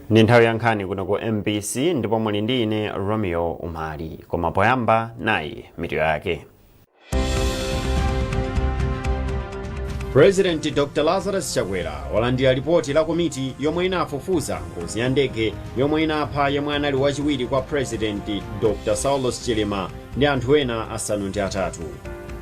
Ndi nthawi ya nkhani kuno ku MBC ndipo muli ndi ine Romeo Umali. Koma poyamba, nayi mitu yake. President Dr Lazarus Chakwera walandira lipoti la komiti yomwe inafufuza ngozi ya ndege yomwe inapha yemwe anali wachiwiri kwa President Dr Saulos Chilima ndi anthu ena 8.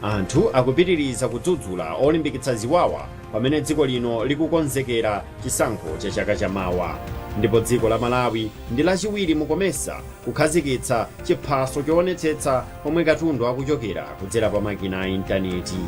Anthu akupitiriza kudzudzula olimbikitsa ziwawa pamene dziko lino likukonzekera chisankho cha chaka chamawa. Ndipo dziko la Malawi ndi lachiwiri mu COMESA kukhazikitsa chiphaso choonetsetsa komwe katundu akuchokera kudzera pa makina a intaneti.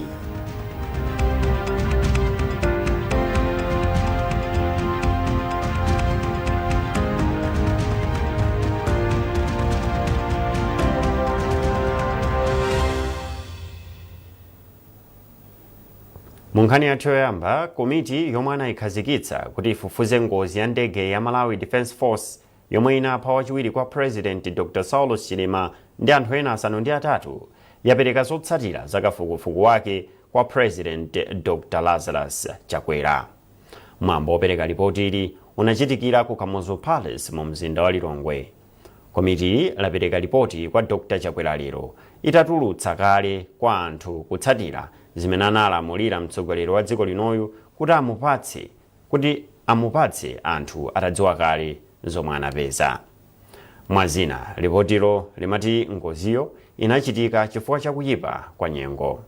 Mu nkhani yathu yoyamba, komiti yomwe anayikhazikitsa kuti ifufuze ngozi ya ndege ya Malawi Defence Force yomwe inapha wachiwiri kwa President Dr Saulos Chilima ndi anthu ena 8 yapereka zotsatira za kafukufuku wake kwa President Dr Lazarus Chakwera. Mwambo wopereka lipotili unachitikira ku Kamuzu Palace mu mzinda wa Lilongwe. Komitiyi lapereka lipoti kwa Dr Chakwera lero itatulutsa kale kwa anthu kutsatira zimene analamulira mtsogoleri wa dziko linoyu kuti amupatse anthu atadziwa kale zomwe anapeza. Mwazina, lipotilo limati ngoziyo inachitika chifukwa chakuyipa kwa nyengo.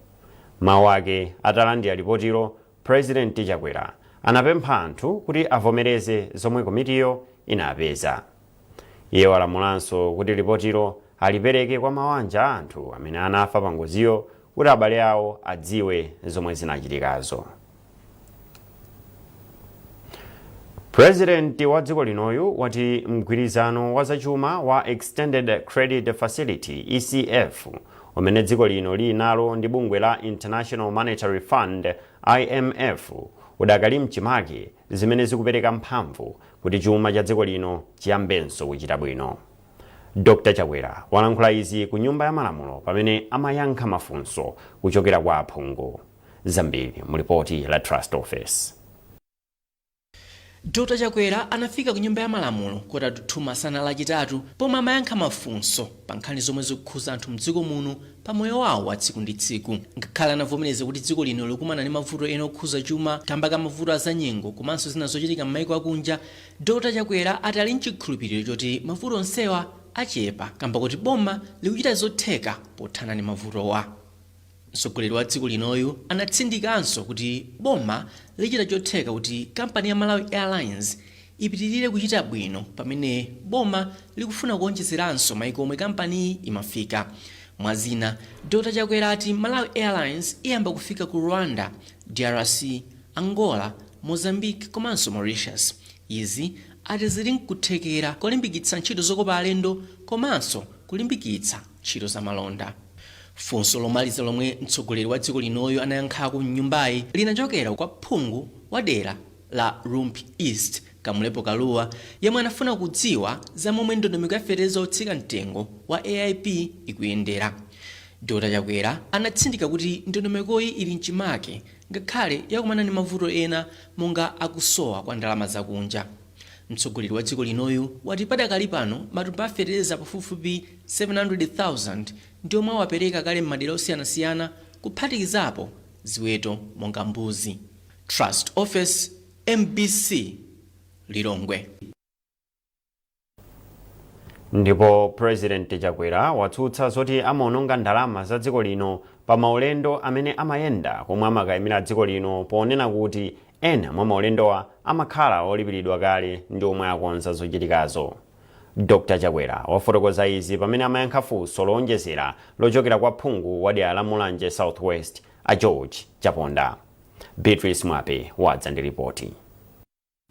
Mawu ake atalandira lipotilo, President Chakwera anapempha anthu kuti avomereze zomwe komitiyo inapeza. Iye walamulanso kuti lipotilo alipereke kwa mawanja a anthu amene anafa pa ngoziyo kuti abale awo adziwe zomwe zinachitikazo. President wa dziko linoyu wati mgwirizano wa zachuma wa Extended Credit Facility, ECF, umene dziko lino lili nalo ndi bungwe la International Monetary Fund, IMF, udakali mchimake, zimene zikupereka mphamvu kuti chuma cha dziko lino chiyambenso kuchita bwino. Dr Chakwera walankhula izi ku Nyumba ya Malamulo pamene amayankha mafunso kuchokera kwa aphungu. Zambiri mu lipoti la Trust Office. Dr Chakwera anafika ku Nyumba ya Malamulo 1:45 masana Lachitatu pomwe amayankha mafunso pa nkhani zomwe zikukhuza anthu mdziko muno pa moyo wawo wa tsiku ndi tsiku. Ngakhale anavomereza kuti dziko lino likumana ndi mavuto ena okhuza chuma kamba ka mavuto a zanyengo komanso zina zochitika m'maiko akunja, Dr Chakwera ati ali nchikhulupiriro choti mavuto onsewa achepa kamba kuti boma likuchita zotheka pothana ndi mavutowa. Mtsogoleri wa dziko linoyu anatsindikanso kuti boma lichita chotheka kuti kampani ya Malawi Airlines ipitilire kuchita bwino pamene boma likufuna kuonjezeranso maiko omwe kampaniyi imafika. Mwa zina, Dr Chakwera ati Malawi Airlines iyamba kufika ku Rwanda, drc, Angola, Mozambique komanso Mauritius. Izi ati zili nkuthekera kolimbikitsa ntchito zokopa alendo komanso kulimbikitsa ntchito za malonda. Funso lomaliza lomwe mtsogoleri wa dziko linoyu anayankhako mnyumbayi linachokera kwa phungu wa dera la Rumphi East, Kamlepo Kalua, yemwe anafuna kudziwa za momwe ndondomeko ya fetereza otsika mtengo wa AIP ikuyendera. Dr Chakwera anatsindika kuti ndondomekoyi ili mchimake ngakhale yakumana ndi mavuto ena monga akusowa kwa ndalama zakunja. Mtsogoleri wa dziko linoyu wati padakali pano matumba a fetereza pafupifupi 700,000 ndi omwe awapereka kale m'madera osiyanasiyana kuphatikizapo ziweto monga mbuzi. Trust Office, MBC, Lilongwe. Ndipo President Chakwera watsutsa zoti amaononga ndalama za dziko lino pa maulendo amene amayenda komwe amakayimira dziko lino, ponena kuti ena mwa maulendowa amakhala olipiridwa kale ndi omwe akonza zochitikazo. Dr Chakwera wafotokoza izi pamene amayankha funso lowonjezera lochokera kwa phungu wa dera la Mulanje South West, a George Chaponda. Beatrice Mwape wadza ndi ripoti.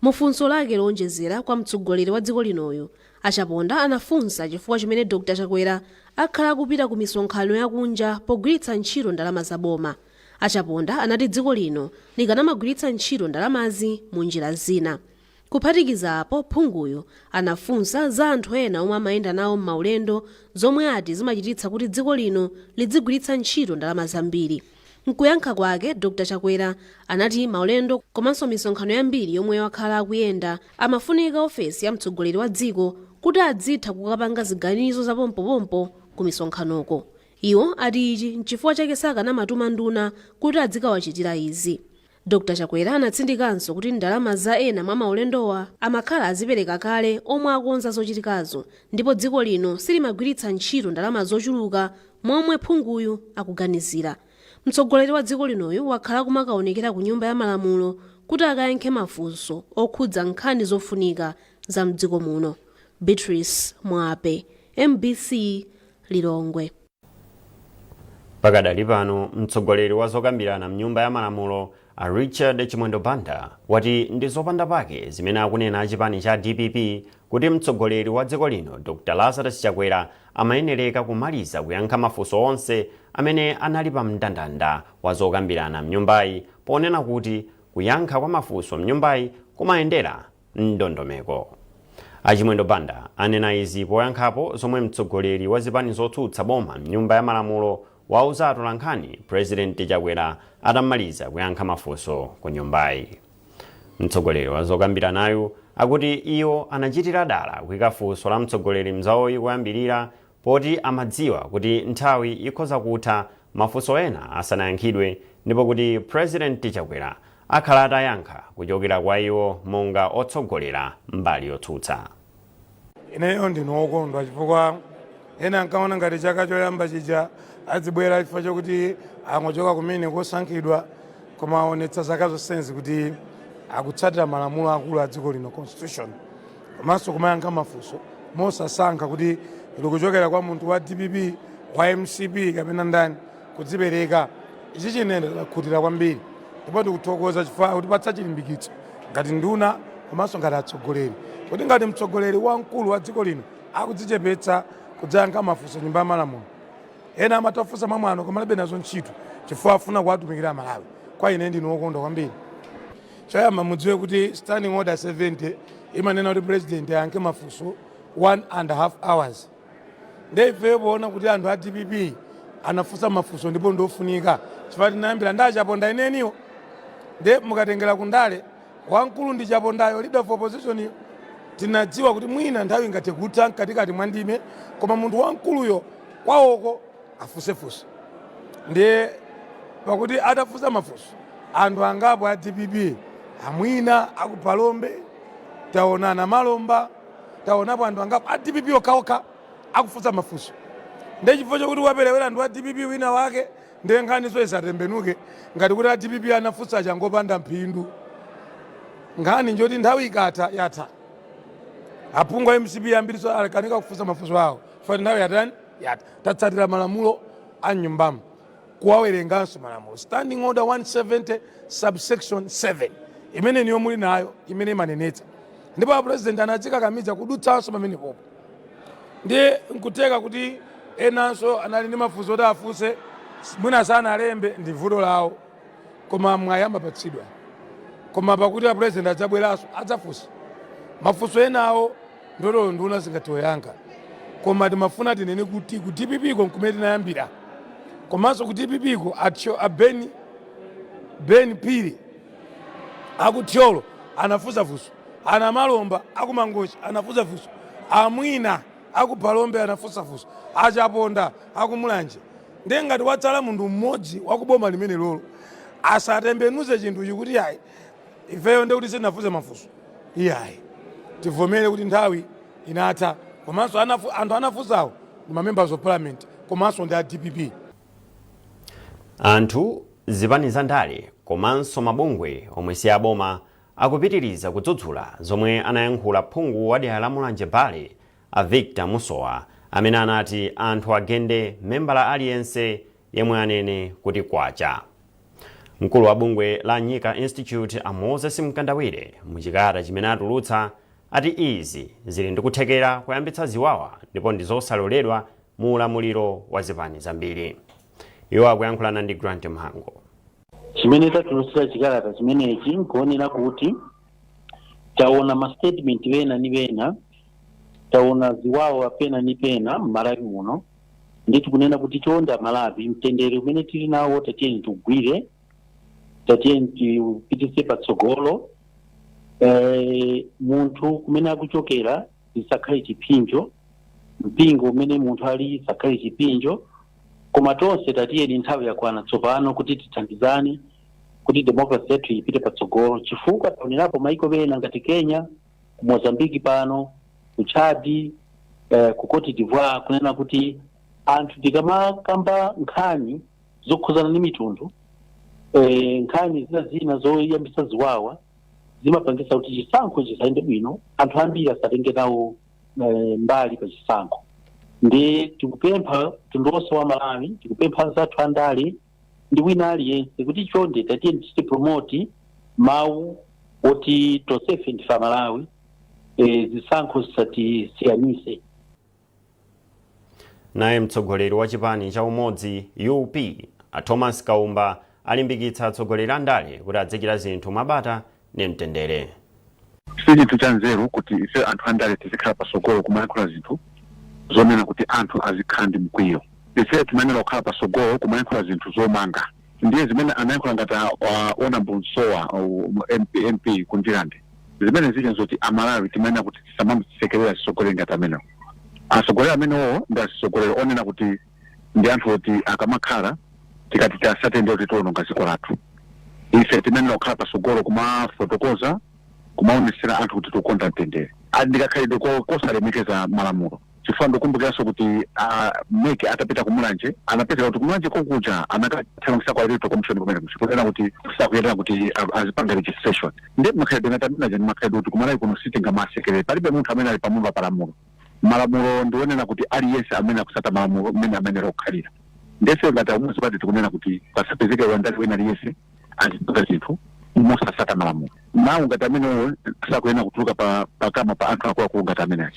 Mu funso lake lowonjezera kwa mtsogoleri wa dziko linoyu, a Chaponda anafunsa chifukwa chimene Dr Chakwera akhala akupita ku misonkhano yakunja pogwiritsa ntchito ndalama za boma. A Chaponda anati dziko lino likanamagwiritsa ntchito ndalamazi mu njira zina. Kuphatikiza apo, phunguyu anafunsa za anthu ena omwe amayenda nawo m'maulendo zomwe ati zimachititsa kuti dziko lino lidzigwiritsa ntchito ndalama zambiri. Nkuyankha kwake, Dr Chakwera anati maulendo komanso misonkhano yambiri yomwe wakhala akuyenda amafunika ofesi ya mtsogoleri wa dziko kuti adzitha kukapanga ziganizo za pompopompo ku misonkhanoko. Iwo ati ichi nchifukwa chake sakanamatuma nduna kuti adzikawachitira izi. Dr Chakwera anatsindikanso kuti ndalama za ena mwa maulendowa amakhala azipereka kale omwe akonza zochitikazo, ndipo dziko lino silimagwiritsa ntchito ndalama zochuluka momwe phunguyu akuganizira. Mtsogoleri wa dziko linoyu wakhala kumakaonekera ku Nyumba ya Malamulo kuti akayankhe mafunso okhudza nkhani zofunika za mdziko muno. Beatrice Mwape, MBC, Lilongwe. Pakadali pano, mtsogoleri wa zokambirana mnyumba ya malamulo a Richard Chimwendo Banda wati ndi zopanda pake zimene akunena achipani cha DPP kuti mtsogoleri wa dziko lino Dr Lazarus Chakwera amayenereka kumaliza kuyankha mafunso onse amene anali pa mndandanda wa zokambirana mnyumbayi, ponena kuti kuyankha kwa mafunso mnyumbayi kumayendera ndondomeko. Achimwendo Banda anena izi poyankhapo zomwe mtsogoleri wa zipani zotsutsa boma mnyumba ya malamulo wauza atolankhani President Chakwera atamaliza kuyankha mafunso ku nyumbayi. Mtsogoleri wa zokambiranayu akuti iwo anachitira dala kuyika funso la mtsogoleri mzawoyu kuyambirira, poti amadziwa kuti nthawi ikhoza kutha mafunso ena asanayankhidwe, ndipo kuti President Chakwera akhala atayankha kuchokera kwa iwo monga otsogolera mbali yotsutsa. Ineyo ndine wokondwa chifukwa ena ankaona ngati chaka choyamba chija adzibwera chifukwa chokuti angochoka kumene kosankhidwa, koma aonetsa zaka zonsezi kuti akutsatira malamulo akulu a dziko lino, constitution, komanso kumayankha mafunso mosasankha kuti likuchokera kwa munthu wa DPP, wa MCP kapena ndani, kudzipereka. Ichi chinene takhutira kwambiri ndipo ndikuthokoza chifukwa kutipatsa chilimbikitso ngati nduna komanso ngati atsogoleri, kuti ngati mtsogoleri wamkulu wa dziko lino akudzichepetsa kudzayankha mafunso nyumba ya malamulo, ena amatafunsa mwamwano koma alibe nazo ntchito chifukwa afuna kuwatumikira Malawi. Kwa ine ndine wokondwa kwambiri. Choyamba mudziwe kuti Standing Order 70 imanena kuti President ayankhe mafunso 1.5 hours. Nde ifeyo poona kuti anthu a DPP anafunsa mafunso ndipo ndofunika, chifukwa tinayambira ndi Achaponda ineniwo, nde mukatengera kundale wamkulu ndi Chapondayo, leader of opposition, tinadziwa kuti mwina nthawi ingathe kutha mkatikati mwa ndime, koma munthu wamkuluyo kwawoko afunsefunse. Ndiye pakuti atafunsa mafunso anthu angapo a DPP, amwina akuphalombe, taonana malomba, taonapo anthu angapo a DPP okhaokha akufunsa mafunso. Ndiye chifukwa chokuti waperewera anthu a DPP wina wake, ndiye nkhaniso isatembenuke ngati kuti a DPP anafunsa changopanda mphindu. Nkhani njoti nthawi ikatha yatha. Aphungu a MCP ambiriso alakanika kufunsa mafunso awo chifukwa nthawi yatani? Yatha. Tatsatira malamulo a mnyumbamo, kuwawerenganso malamulo, Standing Order 170 subsection 7 imene niyo muli nayo, imene imanenetsa, ndipo a President anadzikakamiza kudutsanso pamenepopo. Ndiye nkuteka kuti enanso anali ndi mafunso oti afunse, mwina sanalembe, ndi vuto lawo, koma mwayi amapatsidwa. Koma pakuti a President adzabweranso adzafunsa mafunso enawo, ndotolo nduna zingathe koma timafuna tinene kuti ku DPP ko nkumene tinayambira, komanso ku DPP ko a Ben Phiri akuthyolo anafunsa funso, ana Malomba akumangochi anafunsa funso, amwina akuphalombe anafunsa funso, Achaponda akumulanje. Ndiye ngati watsala munthu mmodzi wakuboma limene lolo, asatembenuze chinthu chikuti ayi, ifeyo ndi kuti sitinafunse mafunso. Iyayi, tivomere kuti nthawi inatha, komanso anthu anafunsawo ndi ma members of parliament komanso ndi a DPP. Anthu, zipani za ndale komanso mabungwe omwe si aboma akupitiriza kudzudzula zomwe anayankhula phungu wa dera la Mulanje Bale a Victor Musowa, amene anati anthu agende membala aliyense yemwe anene kuti kwacha. Mkulu wa bungwe la Nyika Institute a Moses Mkandawire muchikalata chimene atulutsa ati izi zili ndi kuthekera kuyambitsa ziwawa ndipo ndi zosaloledwa mu ulamuliro wa zipani zambiri. Iwo akuyankhulana ndi Grant Mhango. Chimene tatulutsira chikalata chimenechi nkuonera kuti taona ma statement pena ni pena, taona ziwawa pena ni pena m'Malawi muno. Ndi tikunena kuti chonde Amalawi, mtendere umene tili nawo tatiyeni tiugwire, tatiyeni tiupitise patsogolo. Munthu kumene akuchokera zisakhale chipsinjo, mpingo umene munthu ali isakhale chipsinjo, koma tonse tatiyeni, nthawi yakwana tsopano kuti tithandizane kuti democracy yathu ipite patsogolo, chifukwa taonerapo maiko ena ngati Kenya, ku Mozambiki pano, ku Chadi, ku Cote d'Ivoire, kunena kuti anthu tikamakamba nkhani zokhuzana ndi mitundu, nkhani zina zina zoyambisa ziwawa, zimapangisa kuti chisankho chisayende bwino, anthu ambiri asatenge nawo mbali pa chisankho. Ndi tikupempha mtundu wonse wa Malawi, tikupempha anzathu andale ndi wina aliyense kuti chonde tatiyeni tichite promote mawu oti tonsefe ndife Amalawi, zisankho zisatisiyanise. Naye mtsogoleri wa chipani cha Umodzi, UP, a Thomas Kaumba, alimbikitsa atsogoleri a ndale kuti adzichita zinthu mwabata ndi mtendere. Si chinthu cha nzeru kuti ife anthu andale tizikhala pasogolo kumayankhula zinthu zonena kuti anthu azikhala ndi mkwiyo. Ife timayenera kukhala pasogolo kumayankhula zinthu zomanga. Ndiye zimene anayankhula ngati Honorable Msowa, MP, MP kundilande, zimene zija zoti Amalawi timayenera kuti tisamamusekerera atsogoleri ngati amenewo. Atsogoleri amenewo ndi atsogoleri onena kuti ndi anthu oti akamakhala tikati tiasatende kuti tiwononga dziko lathu. Ife timayenera kukhala pasogolo kumafotokoza, kumaonesera anthu kuti tikukonda mtendere. Ali ndikakhalidwe kosalemekeza malamulo, chifukwa ndikumbukiranso kuti MEC atapita kumulanje, anapezeka kuti kumulanje kokuja anakathamangisa kwa Electoral Commission kumene kunena kuti sakuyenera kuti azipanga registration. Ndi makhalidwe ngati ameneja ndi makhalidwe kuti kumalawi kuno sitingamasekerere. Palibe munthu amene ali pamwamba pa lamulo. Malamulo ndionena kuti aliyense amene akusata malamulo mmene amenera kukhalira. Ndese ngati Umodzi Party tikunena kuti pasapezeke wandale wina aliyense azipanga zinthu mosasata malamulo. Mawu ngati amenewo sakuyenera kutuluka pa pakamwa pa anthu akuluakulu ngati amene aja.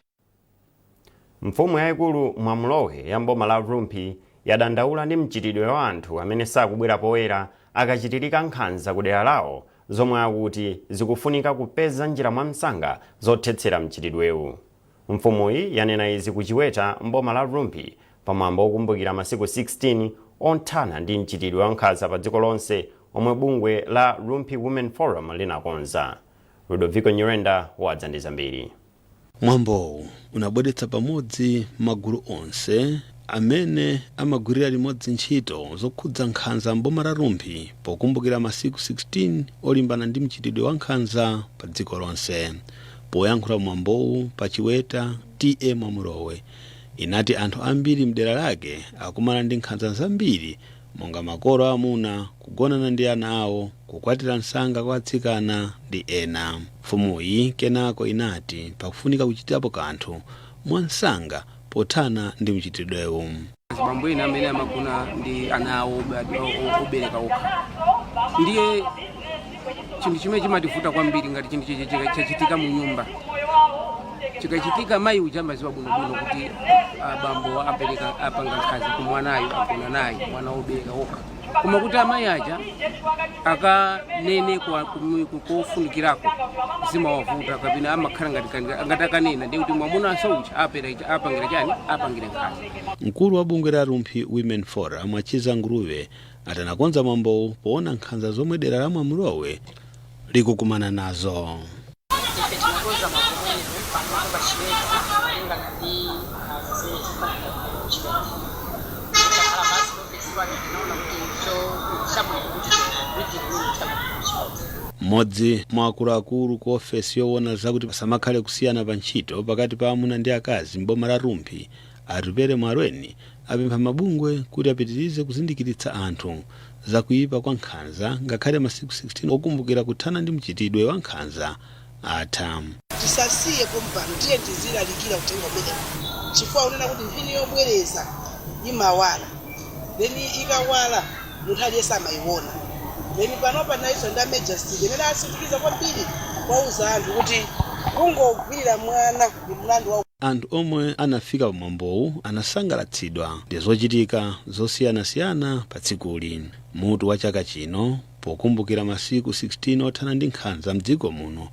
Mfumu yayikulu Mwamulowe ya mboma la Rumphi yadandaula ndi mchitidwe wa anthu amene sakubwera poyera akachitirika nkhanza ku dera lawo, zomwe akuti zikufunika kupeza njira mwamsanga zothetsera mchitidwewu. Mfumuyi yanena izi ku Chiweta mboma la Rumphi pamwambo wokumbukira masiku 16 othana ndi mchitidwe wa nkhanza pa dziko lonse omwe bungwe la Rumphi Women Forum linakonza. Ludovico Nyirenda wadza ndi zambiri. Mwambowu unabweretsa pamodzi magulu onse amene amagwirira limodzi ntchito zokhudza nkhanza mboma la Rumphi pokumbukira masiku 16 olimbana ndi mchitidwe wa nkhanza pa dziko lonse. Poyankhula mwambowu pa Chiweta, T/A Mwamulowe inati anthu ambiri mdera lake akumana ndi nkhanza zambiri, monga makolo amuna kugonana ndi ana awo, kukwatira msanga kwa atsikana ndi ena. Mfumuyi kenako inati pakufunika kuchitapo kanthu mwansanga pothana ndi mchitidwewu. Azibambo ena amene amagona ndi ana awo obereka okha, ndiye chinthu chimene chimativuta kwambiri ngati chinthu chachitika mu nyumba. Chikachitika, mayi uja amaziwa bwinobwino kuti abambo apereka, apanga nkhanza ku mwanayo, agona naye mwana wobereka okha, koma kuti amayi aja akanene kofunikirako zimawavuta, kapena amakhala ngati akanena ndiye kuti mwamunanso uja apangira chani, apangira nkhanza. Mkulu wa bungwe la Rumphi Women Forum, Achiza Nguruve, atanakonza mwambowu poona nkhanza zomwe dera la Mwamulowe likukumana nazo. Ife tinakonza mwambo umenewu panopo pa Chiweta malingana ndi nkhanza zimene zikufanika ku Chiweta. Tikakhala pansi ofesi pano, tinaona kuti cho chabwino kuti tigwire ku Chiweta. Mmodzi mwa akuluakulu ku ofesi yoona zakuti pasamakhale kusiyana pa ntchito pakati pa amuna ndi akazi mboma la Rumphi, Atupere Mwalweni, apempha mabungwe kuti apitirize kuzindikiritsa anthu zakuyipa kwa nkhanza ngakhale masiku 16 okumbukira kuthana ndi mchitidwe wa nkhanza atha. Tisasiye pompano, tiye tizilalikira uthenga umenewu, chifukwa unena kuti mphini yobwereza imawala, then ikawala munthu aliyense amayiona. Then panopa nayiso ndi a imene asindikiza kwambiri kwauza anthu kuti kungogwirira mwana ndi mlandu wa Anthu omwe anafika pamwambowu anasangalatsidwa ndi zochitika zosiyanasiyana pa tsikuli. Mutu wa chaka chino pokumbukira masiku 16 othana ndi nkhanza mdziko muno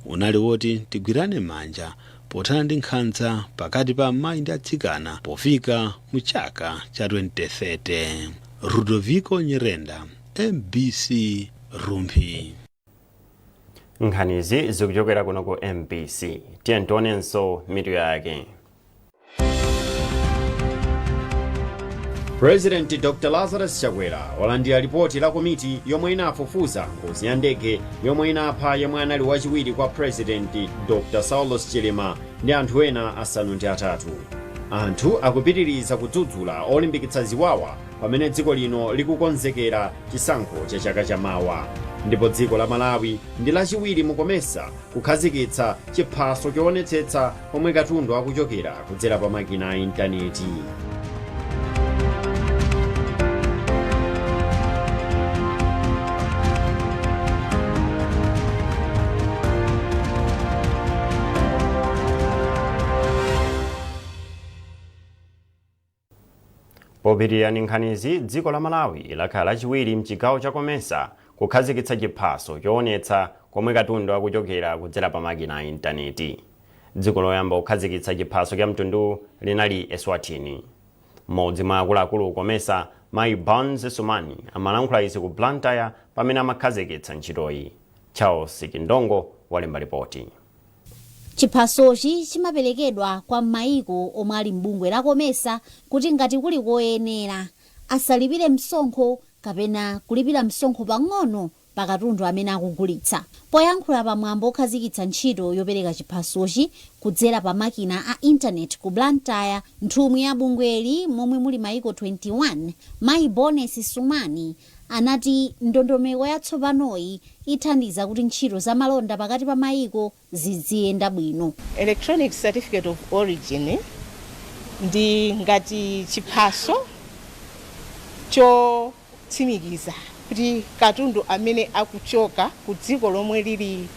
unali woti "Tigwirane manja". Pothana ndi nkhanza pakati pa amayi ndi atsikana pofika mu chaka cha 2030. Rudoviko Nyirenda, MBC, Rumphi. Nkhanizi zikuchokera kuno ku MBC. Tiye tionenso mitu yake. President Dr Lazarus Chakwera walandira lipoti la komiti yomwe inafufuza ngozi ya ndege yomwe inapha yemwe anali wachiwiri kwa President Dr Saulos Chilima ndi anthu ena 8. Anthu akupitiriza kudzudzula olimbikitsa ziwawa pamene dziko lino likukonzekera chisankho cha chaka chamawa. Ndipo dziko la Malawi ndi lachiwiri mu COMESA kukhazikitsa chiphaso choonetsetsa pomwe katundu akuchokera kudzera pa makina a intaneti. Popitirira ndi nkhanizi, dziko la Malawi lakhala lachiwiri mchigawo cha COMESA kukhazikitsa chiphaso choonetsa komwe katundu akuchokera kudzera pa makina a intaneti. Dziko loyamba kukhazikitsa chiphaso cha mtundu linali Eswatini. Mmodzi mwa akuluakulu COMESA, Mayi Barnes Sumani, amalankhula izi ku Blantyre pamene amakhazikitsa ntchitoyi. Charles Kindongo walemba ripoti. Chiphasochi chimaperekedwa kwa mayiko omwe ali m'bungwe la COMESA kuti ngati kuli koyenera asalipire msonkho kapena kulipira msonkho pang'ono pa katundu amene akugulitsa. Poyankhula pamwambo okhazikitsa ntchito yopereka chiphasochi kudzera pa makina a intaneti ku Blantyre, nthumwi ya bungweli momwe muli mayiko 21, Mayi Bones Sumani, anati ndondomeko yatsopanoyi ithandiza kuti ntchito za malonda pakati pa mayiko ziziyenda bwino. Electronic Certificate of Origin ndi ngati chiphaso chotsimikiza kuti katundu amene akuchoka ku dziko lomwe lili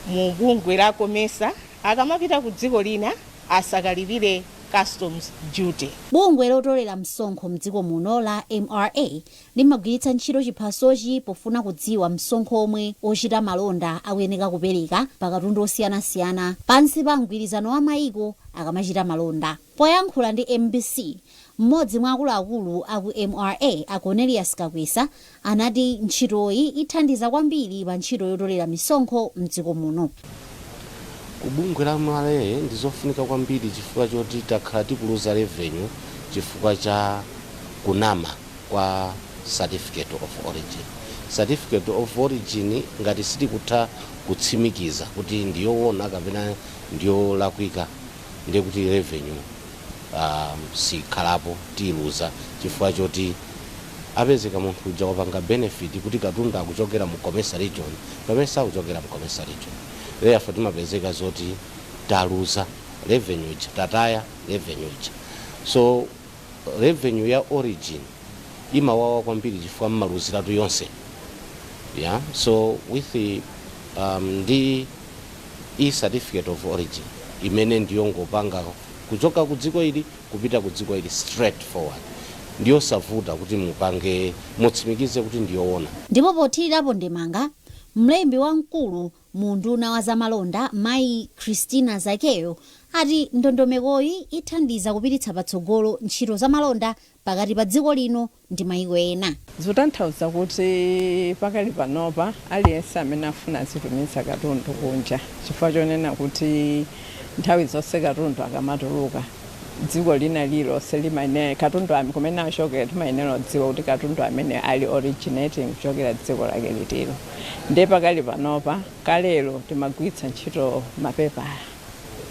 mu bungwe la COMESA akamapita ku dziko lina asakalipire customs duty. Bungwe lotolera msonkho mdziko muno la MRA limagwiritsa ntchito chiphasochi pofuna kudziwa msonkho omwe ochita malonda akuyeneka kupereka pa katundu osiyanasiyana pansi pa mgwirizano wa mayiko akamachita malonda. Poyankhula ndi MBC, mmodzi mwa akuluakulu aku MRA, a Cornelius Kakwesa, anati ntchitoyi ithandiza kwambiri pa ntchito yotolera misonkho mdziko muno. Kubungwe la MRA ndizofunika kwambiri chifukwa choti takhala tikuluza revenue chifukwa cha kunama kwa certificate of origin. Certificate of origin ngati sitikutha kutsimikiza kuti ndiyowona kapena ndiyolakwika, ndiye kuti revenue sikhalapo, tiyiluza chifukwa choti apezeka munthu uja wapanga benefit kuti katundu akuchokera mu COMESA region pamene sakuchokera mu COMESA region. Therefore timapezeka zoti taluza revenue ija, tataya revenue ija. So revenue ya origin imawawa kwambiri chifukwa mmaluziratu yonse, yeah. So with the, ndi e-certificate of origin imene ndiyongopanga kuchoka ku dziko ili kupita ku dziko ili straight forward, ndiyosavuta kuti mupange mutsimikize kuti ndiyoona. Ndipo pothirirapo ndemanga, mlembi wamkulu mu unduna wa zamalonda, Mayi Christina Zakeyo, ati ndondomekoyi ithandiza kupititsa patsogolo ntchito zamalonda pakati pa dziko lino ndi mayiko ena. Zikutanthauza kuti pakali panopa aliyense amene afuna azitumiza katundu kunja, chifukwa chonena kuti nthawi zonse katundu akamatuluka dziko lina lililonse limayenera katundu kumene achokera, timayenera kudziwa kuti katundu amene ali originating kuchokera dziko lake litiro. Ndiye pakali panopa, kalero timagwiritsa ntchito mapepala,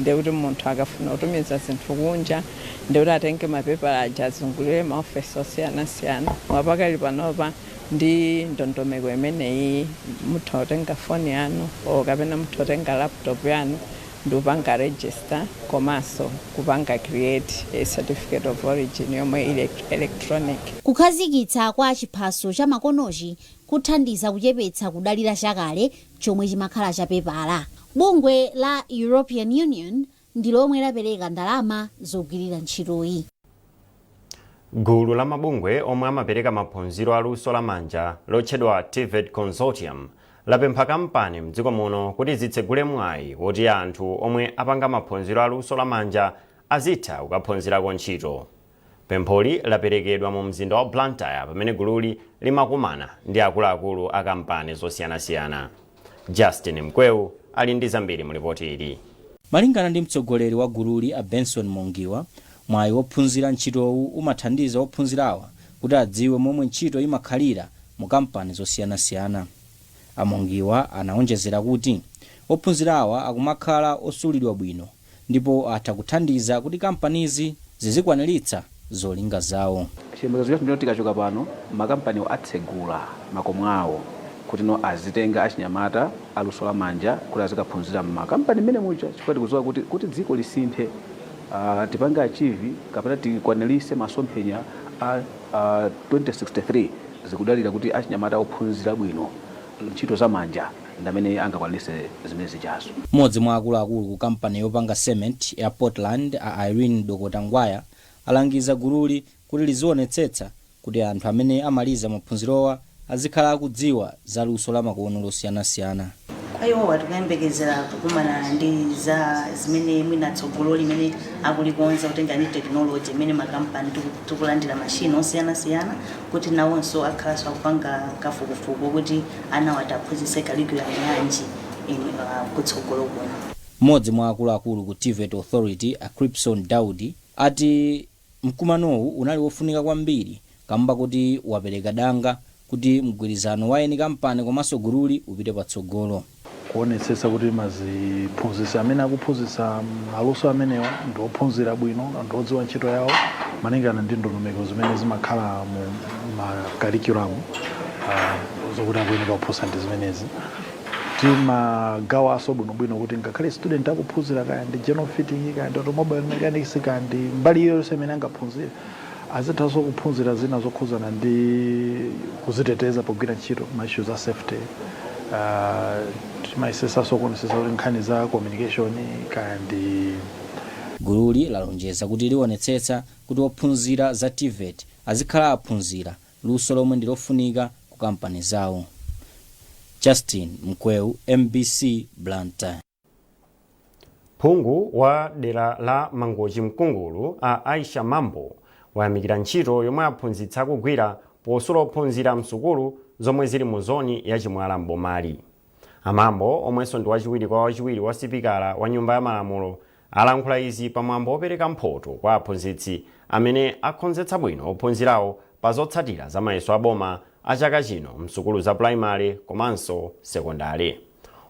ndiye kuti munthu akafuna kutumiza zinthu kunja ndiye kuti atenge mapepala aja azungulire maofesi osiyanasiyana. Koma pakali panopa ndi ndondomeko imeneyi mutha kutenga foni yanu o kapena mutha kutenga laptop yanu ndikupanga register komanso kupanga create a certificate of origin yomwe ili electronic. Kukhazikitsa kwa chiphaso cha makonochi kuthandiza kuchepetsa kudalira chakale chomwe chimakhala cha pepala. Bungwe la European Union ndi lomwe lapereka ndalama zogwirira ntchitoyi. Gulu la mabungwe omwe amapereka maphunziro aluso lamanja lotchedwa TVET Consortium Lapempha kampani mdziko muno kuti zitsegule mwayi woti anthu omwe apanga maphunziro aluso lamanja azitha kukaphunzirako ntchito. Pempholi laperekedwa mu mzinda wa Blantyre pamene gululi limakumana ndi akuluakulu a kampani zosiyanasiyana. Justin Mkweu ali ndi zambiri mu ripoti ili. Malingana ndi mtsogoleri wa gululi, a Benson Mongiwa, mwayi wophunzira ntchitowu umathandiza ophunzirawa kuti adziwe momwe ntchito imakhalira mu kampani zosiyanasiyana. Amongiwa anaonjezera kuti ophunzirawa akumakhala osulidwa bwino ndipo atha kuthandiza kuti kampanizi zizikwaniritsa zolinga zawo. Chiyembekezo chathu ndino tikachoka pano, makampaniwo atsegula makomo awo kuti no azitenga achinyamata aluso lamanja kuti azikaphunzira mmakampani mmene muja, chifukwa tikudziwa kuti dziko lisinthe, tipange achieve kapena tikwanirise masomphenya a 2063, zikudalira kuti achinyamata ophunzira bwino ntchito zamanja ndamene angakwanirise zimene zijazo. Mmodzi mwa akuluakulu ku kampani yopanga cement ya Portland, a Irene Dokotangwaya, alangiza gululi kuti lizionetsetsa kuti anthu amene amaliza maphunzirowa azikhala akudziwa za luso la makono losiyanasiyana. Kwa iwowa, tikuyembekezera kukumana ndi za zimene mwina tsogolo limene akulikonza kutenga ndi technology imene makampani tikulandira mashini osiyanasiyana, kuti nawonso akhalanso akupanga kafukufuku kuti anawo ataphunzitse curriculum yanji kutsogolo kuno. Mmodzi mwa akuluakulu ku TVET Authority, a Cripson Daudi, ati mkumanowu unali wofunika kwambiri kamba kuti wapereka danga kuti mgwirizano wa eni kampani komanso gululi upite patsogolo. Kuonetsetsa kuti maziphunzitsi amene akuphunzitsa maluso amenewa ndi ophunzira bwino, ndi odziwa ntchito yawo malingana ndi ndondomeko zimene zimakhala mu ma curriculum zokuti akuyenera kuphunzitsa ndi zimenezi. Timagawanso bwinobwino kuti ngakhale student akuphunzira kaya ndi general fitting, kaya ndi automobile mechanics, kaya ndi mbali iliyonse imene angaphunzire, azithanso kuphunzira zina zokhuzana ndi kuziteteza pogwira ntchito, ma issues a safety. Timayesetsanso kuonetsetsa kuti nkhani za communication kaya ndi Gululi lalonjeza kuti liwonetsetsa kuti ophunzira za TVET azikhala aphunzira luso lomwe ndi lofunika ku kampani zawo. Justin Mkweu, MBC, Blantyre. Phungu wa dera la Mangochi Mkungulu, a Aisha Mambo, wayamikira ntchito yomwe aphunzitsi akugwira posula ophunzira msukulu zomwe zili mu zoni ya Chimwala mbomali. Amambo, omwenso ndi wachiwiri kwa wachiwiri wa sipikala wa Nyumba ya Malamulo, alankhula izi pamwambo wopereka mphoto kwa aphunzitsi amene akhonzetsa bwino ophunzirawo pa zotsatira za mayeso aboma a chaka chino msukulu za pulaimale komanso sekondale.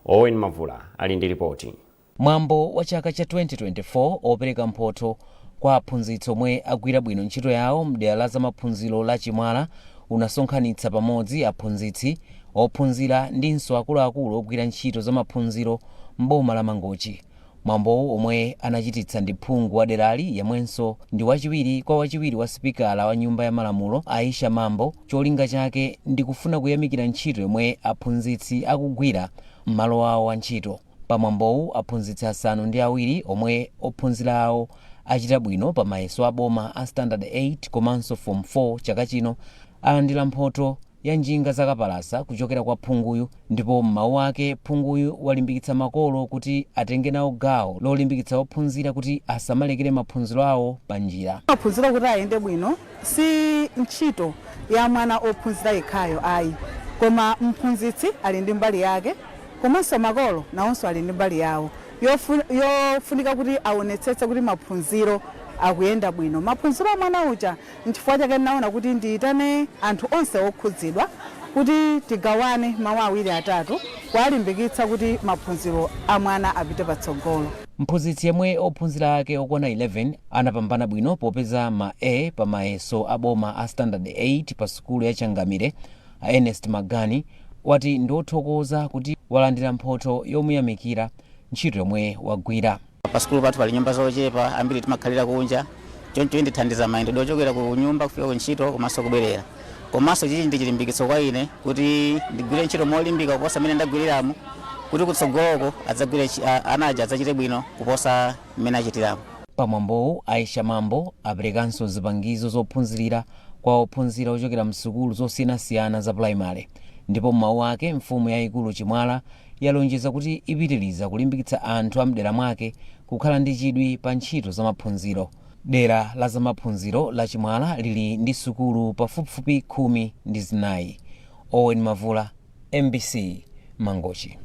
Owen Mavula ali ndi ripoti. Mwambo wa chaka cha 2024 opereka mphotho kwa aphunzitsi omwe agwira bwino ntchito yawo mdera la zamaphunziro la Chimwala unasonkhanitsa pamodzi aphunzitsi, ophunzira ndinso akuluakulu ogwira ntchito zamaphunziro m'boma la Mangochi. Mwambowu, omwe anachititsa ndi phungu wa derali yemwenso ndi wachiwiri kwa wachiwiri wa sipikala wa Nyumba ya Malamulo, Aisha Mambo, cholinga chake ndi kufuna kuyamikira ntchito yomwe aphunzitsi akugwira m'malo awo a ntchito. Pamwambowu, aphunzitsi 7 omwe ophunzira awo achita bwino pa mayeso aboma a Standard 8 komanso Form 4 chaka chino alandira mphoto ya njinga zakapalasa kuchokera kwa phunguyu. Ndipo m'mawu ake, phunguyu walimbikitsa makolo kuti atenge nawo gawo lolimbikitsa ophunzira kuti asamalekere maphunziro awo pa njira. Maphunziro kuti ayende bwino si ntchito ya mwana ophunzira yekhayo ayi, koma mphunzitsi ali ndi mbali yake, komanso makolo nawonso ali ndi mbali yawo yofunika kuti aonetsetse kuti maphunziro akuyenda bwino, maphunziro a mwana uja. Nchifukwa chake ndinaona kuti ndiyitane anthu onse okhudzidwa kuti tigawane mawu awiri atatu kuwalimbikitsa kuti maphunziro a mwana apite patsogolo. Mphunzitsi yemwe ophunzira ake okwana 11 anapambana bwino popeza ma A pa mayeso aboma a Standard 8 pa sukulu ya Changamire, a Ernest Magani, wati ndiothokoza kuti walandira mphotho yomuyamikira ntchito yomwe wagwira. Pa sukulu pathu pali nyumba zochepa, ambiri timakhalira kunja, choncho indithandiza mayendedwe ochokera ku nyumba kufika ku ntchito komanso kubwerera. Komanso chichi ndi chilimbikitso kwa ine kuti ndigwire ntchito molimbika kuposa mmene ndagwiriramo, kuti kutsogoloko adzagwire ana aja adzachite bwino kuposa mmene achitiramo. Pamwambowu, Aisha Mambo aperekanso zipangizo zophunzirira kwa ophunzira ochokera msukulu zosiyanasiyana za pulaimale. Ndipo m'mawu ake, mfumu yayikulu Chimwala yalonjeza kuti ipitiriza kulimbikitsa anthu a mdera mwake kukhala ndi chidwi pa ntchito za maphunziro. Dera la zamaphunziro la Chimwala lili ndi sukulu pafupifupi 14. Owen Mavula, MBC, Mangochi.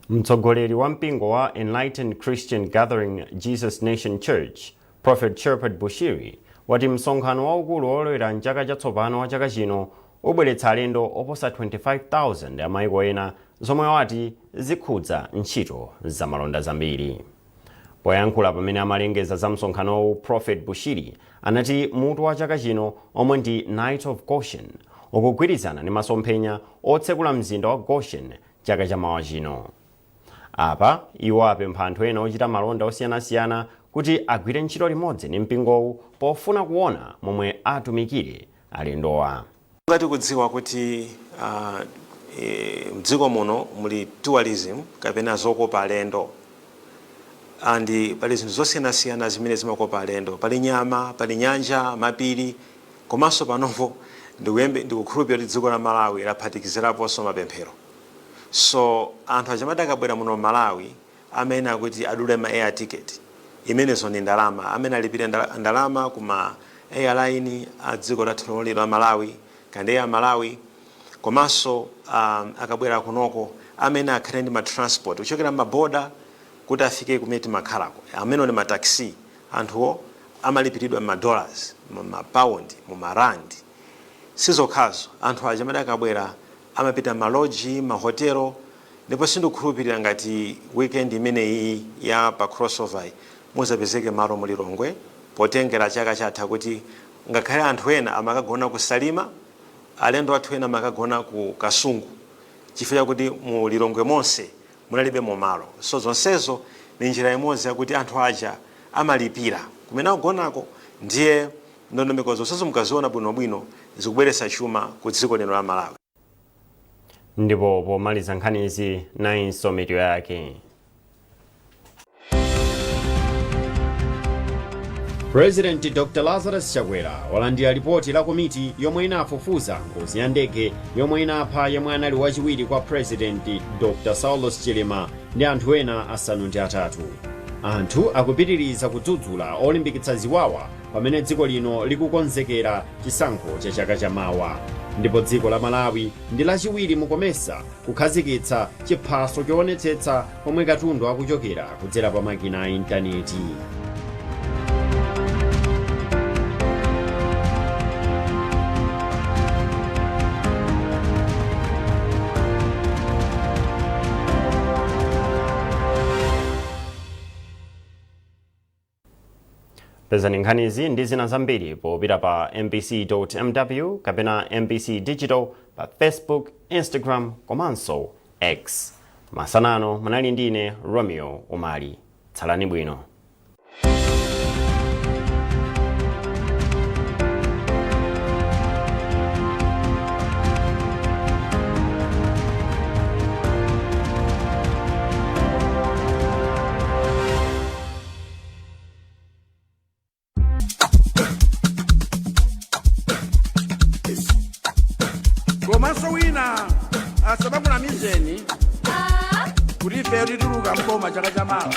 Mtsogoleri wa mpingo wa Enlightened Christian Gathering Jesus Nation Church, Prophet Shepherd Bushiri, wati msonkhano waukulu wolowera mchaka chatsopano wa chaka chino ubweretsa alendo oposa 25,000 a maiko ena, zomwe wati zikhudza ntchito zamalonda zambiri. Poyankhula pamene amalengeza za msonkhanowu, Prophet Bushiri anati mutu wa chaka chino, omwe ndi Night of Goshen, ukugwirizana ndi masomphenya otsekula mzinda wa Goshen chaka chamawa chino. Apa iwo apempha anthu ena ochita malonda osiyanasiyana kuti agwire ntchito limodzi ndi mpingowu pofuna kuona momwe atumikire alendowa. Ngati kudziwa kuti mdziko muno muli tourism kapena zokopa alendo, and pali zinthu zosiyanasiyana zimene zimakopa alendo. Pali nyama, pali nyanja, mapiri, komanso panopo ndikukhulupirira kuti dziko la Malawi laphatikiziraponso mapemphero. So anthu achamati akabwera muno Malawi, amene akuti adule ma air ticket, imenezo ndi ndalama amene alipire ndalama kuma airline a dziko lathu lino la Malawi kandi Air Malawi. Komanso akabwera kunoko, amene akhale ndi ma transport kuchokera maboda kuti afike kumene timakhalako, amene ndi ma taxi, anthuwo amalipiridwa ma dollars, ma pound, mu marandi. Sizokhazo, anthu aja amene akabwera amapita maloji, mahotelo, ndipo sindikukhulupirira ngati weekend imeneyi ya pa crossover muzapezeke malo mu Lilongwe, potengera chaka chatha kuti ngakhale anthu ena amakagona ku Salima, alendo athu ena amakagona ku Kasungu, chifukwa chakuti mu Lilongwe monse munalibe malo. So zonsezo ni njira imodzi yakuti anthu aja amalipira kumene akugonako. Ndiye ndondomeko zonsezo mukaziona bwinobwino, zikubweretsa chuma ku dziko lino la Malawi. Ndipo pomaliza nkhanizi, nayinso mitu yake. President Dr Lazarus Chakwera walandira ripoti la komiti yomwe inafufuza ngozi ya ndege yomwe inapha yemwe anali wachiwiri kwa President Dr Saulos Chilima ndi anthu ena 8. Anthu akupitiriza kudzudzula olimbikitsa ziwawa pamene dziko lino likukonzekera chisankho cha chaka chamawa. Ndipo dziko la Malawi ndi lachiwiri mu COMESA kukhazikitsa chiphaso choonetsetsa komwe katundu akuchokera kudzera pa makina a intaneti. Pezani nkhanizi ndi zina zambiri popita pa mbc.mw kapena MBC Digital pa Facebook, Instagram komanso X. Masanano munali ndine Romeo Umali. Tsalani bwino. Komanso wina asamakunamizeni kuti ife tituluka mboma chaka chamawa.